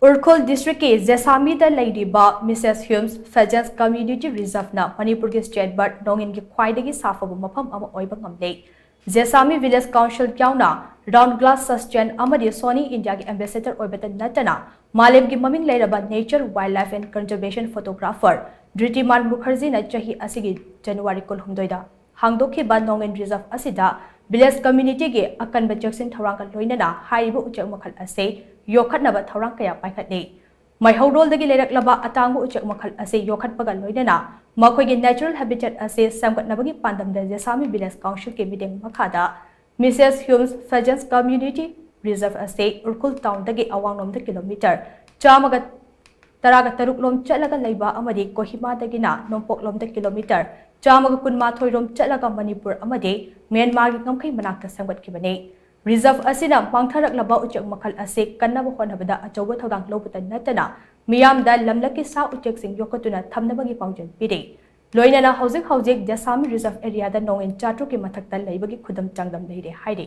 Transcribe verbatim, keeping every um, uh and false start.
ꯎꯈ꯭ꯔꯨꯜ ꯗꯤꯁꯇ꯭ꯔꯤꯛꯀꯤ ꯖꯦꯁꯥꯃꯤꯗ ꯂꯩꯔꯤꯕ Mrs ꯍ꯭ꯌꯨꯝꯁ ꯐꯦꯖꯦꯟꯁ community ꯔꯤꯖꯔꯚꯅ ꯃꯅꯤꯄꯨꯔꯒꯤ ꯁ꯭ꯇꯦꯠ ꯕꯥꯔꯗ ꯅꯣꯡꯏꯟꯒꯤ ꯈ꯭ꯋꯥꯏꯗꯒꯤ ꯁꯥꯐꯕ ꯃꯐꯝ ꯑꯃ ꯑꯣꯏꯕ ꯉꯝꯂꯦ꯫ ꯖꯦꯁꯥꯃꯤ ꯚꯤꯂꯦꯖ ꯀꯥꯎꯟꯁꯤꯜ ꯌꯥꯎꯅ ꯔꯥꯎꯟ ꯒ꯭ꯂꯥꯁ ꯁꯁꯇꯦꯟ ꯑꯃꯗꯤ ꯁꯣꯅꯤ ꯏꯟꯗꯤꯌꯥꯒꯤ ꯑꯦꯝꯕꯦꯁꯦꯗꯔ ꯑꯣꯏꯕꯇ ꯅꯠꯇꯅ ꯃꯥꯂꯦꯝꯒꯤ ꯃꯃꯤꯡ ꯂꯩꯔꯕ nature, wildlife and conservation photographer Dhritiman ꯃꯨꯈꯔꯖꯤꯅ ꯆꯍꯤ ꯑꯁꯤꯒꯤ ꯖꯅꯋꯥꯔꯤ ꯀꯨꯟꯍꯨꯝꯗꯣꯏꯗ ꯍꯥꯡꯗꯣꯛꯈꯤꯕ ꯅꯣꯡꯏꯟ ꯔꯤꯖꯔꯚ ꯑꯁꯤꯗ ꯚꯤꯂꯦꯖ ꯀꯝꯃ꯭ꯌꯨꯅꯤꯇꯤꯒꯤ ꯑꯀꯟꯕ ꯆꯦꯛꯁꯤꯟ ꯊꯧꯔꯥꯡꯒ ꯂꯣꯏꯅꯅ ꯍꯥꯏꯔꯤꯕ ꯎꯆꯦꯛ ꯃꯈꯜ ꯑꯁꯤ ꯌꯣꯛꯈꯠꯅꯕ ꯊꯧꯔꯥꯡ ꯀꯌꯥ ꯄꯥꯏꯈꯠꯂꯤ꯫ ꯃꯩꯍꯧꯔꯣꯜꯗꯒꯤ ꯂꯩꯔꯛꯂꯕ ꯑꯇꯥꯡꯕ ꯎꯆꯦꯛ ꯃꯈꯜ ꯑꯁꯤ ꯌꯣꯛꯈꯠꯄꯒ ꯂꯣꯏꯅꯅ ꯃꯈꯣꯏꯒꯤ ꯅꯦꯆꯔꯦꯜ ꯍꯦꯕꯤꯇꯦꯠ ꯑꯁꯤ ꯁꯦꯝꯒꯠꯅꯕꯒꯤ ꯄꯥꯟꯗꯝꯗ ꯖꯦꯁꯥꯃꯤ ꯚꯤꯂꯦꯖ ꯀꯥꯎꯟꯁꯤꯜꯒꯤ ꯃꯤꯠꯌꯦꯡ ꯃꯈꯥꯗ ꯃꯤꯁꯦꯁ ꯍ꯭ꯌꯨꯝꯁ ꯐꯦꯖꯦꯟꯁ ꯀꯝꯃ꯭ꯌꯨꯅꯤꯇꯤ ꯔꯤꯖꯔꯚ ꯑꯁꯤ ꯎꯈ꯭ꯔꯨꯜ ꯇꯥꯎꯟꯗꯒꯤ ꯑꯋꯥꯡꯂꯣꯝꯗ ꯀꯤꯂꯣꯃꯤꯇꯔ ꯆꯥꯝꯃꯒ ꯇꯔꯥꯒ ꯇꯔꯨꯛ ꯂꯣꯝ ꯆꯠꯂꯒ ꯂꯩꯕ ꯑꯃꯗꯤ ꯀꯣꯍꯤꯃꯥꯗꯒꯤꯅ ꯅꯣꯡꯄꯣꯛꯂꯣꯝꯗ ꯀꯤꯂꯣꯃꯤꯇꯔ ꯆꯥꯝꯃꯒ ꯀꯨꯟꯃꯥꯊꯣꯏ ꯔꯣꯝ ꯆꯠꯂꯒ ꯃꯅꯤꯄꯨꯔ ꯑꯃꯗꯤ ꯃ꯭ꯌꯥꯟꯃꯥꯔꯒꯤ ꯉꯝꯈꯩ ꯃꯅꯥꯛꯇ ꯁꯦꯝꯒꯠꯈꯤꯕꯅꯤ꯫ ꯔꯤꯖꯔꯚ ꯑꯁꯤꯅ ꯃꯥꯡꯊꯔꯛꯂꯕ ꯎꯆꯦꯛ ꯃꯈꯜ ꯑꯁꯤ ꯀꯟꯅꯕ ꯍꯣꯠꯅꯕꯗ ꯑꯆꯧꯕ ꯊꯧꯗꯥꯡ ꯂꯧꯕꯇ ꯅꯠꯇꯅ ꯃꯤꯌꯥꯝꯗ ꯂꯝꯂꯛꯀꯤ ꯁꯥ ꯎꯆꯦꯛꯁꯤꯡ ꯌꯣꯛꯈꯠꯇꯨꯅ ꯊꯝꯅꯕꯒꯤ ꯄꯥꯎꯖꯦꯜ ꯄꯤꯔꯤ꯫ ꯂꯣꯏꯅꯅ ꯍꯧꯖꯤꯛ ꯍꯧꯖꯤꯛ ꯖꯦꯁꯥꯃꯤ ꯔꯤꯖꯔꯚ ꯑꯦꯔꯤꯌꯥꯗ ꯅꯣꯡꯏꯟ ꯆꯥꯇ꯭ꯔꯨꯛꯀꯤ ꯃꯊꯛꯇ ꯂꯩꯕꯒꯤ ꯈꯨꯗꯝ ꯆꯥꯡꯗꯝ ꯂꯩꯔꯦ ꯍꯥꯏꯔꯤ꯫